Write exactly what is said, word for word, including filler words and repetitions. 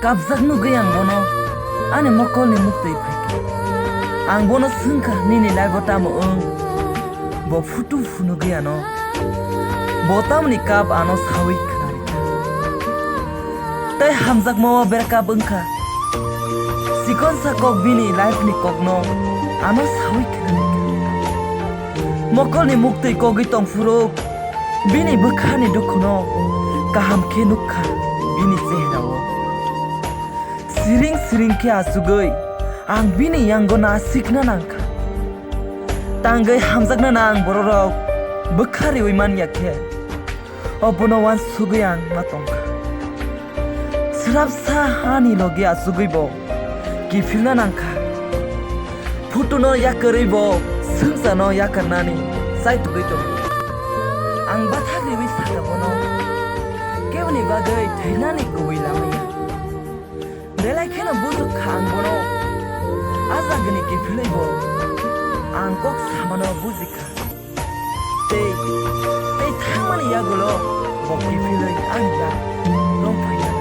Kapjak nugwi ang bono ani mokolni muktwi phaikha. Ang bono swngkha, "Nini life-o tamo wng?" Bo phutu phunugwi ano bo tamni kap ano sawi khwnarikha. Tei hamjakma-o breakup wngkha. Chikonsa kok bini life-ni kokno ano sawi khwnarikha. Mokolni muktwi kogwi tongphuru bini bwkhani dukhuno kaham khe nukha bini chehrao. Siring siring khe achugwi ang bini yango nasikna nangkha. Tangwi hamjakna nang bororok bwkha riwi manya khe, obono uansugwi ang ma tongkha. Srapsa ani logi achugwi bo kiphilna nangkha. Phutuno yakarwi bo swngcharno yakarnani chaitugwi tongo. Ang bathak riwi sakha bono, keboni bagwi thwinani kubui lamaya. Belai kheno bujukha ang bono. A jagani kiphilwi bo ang kok samano bujikha. Tei, tei thangmani yagulo bo kiphilwi ani yak romphai.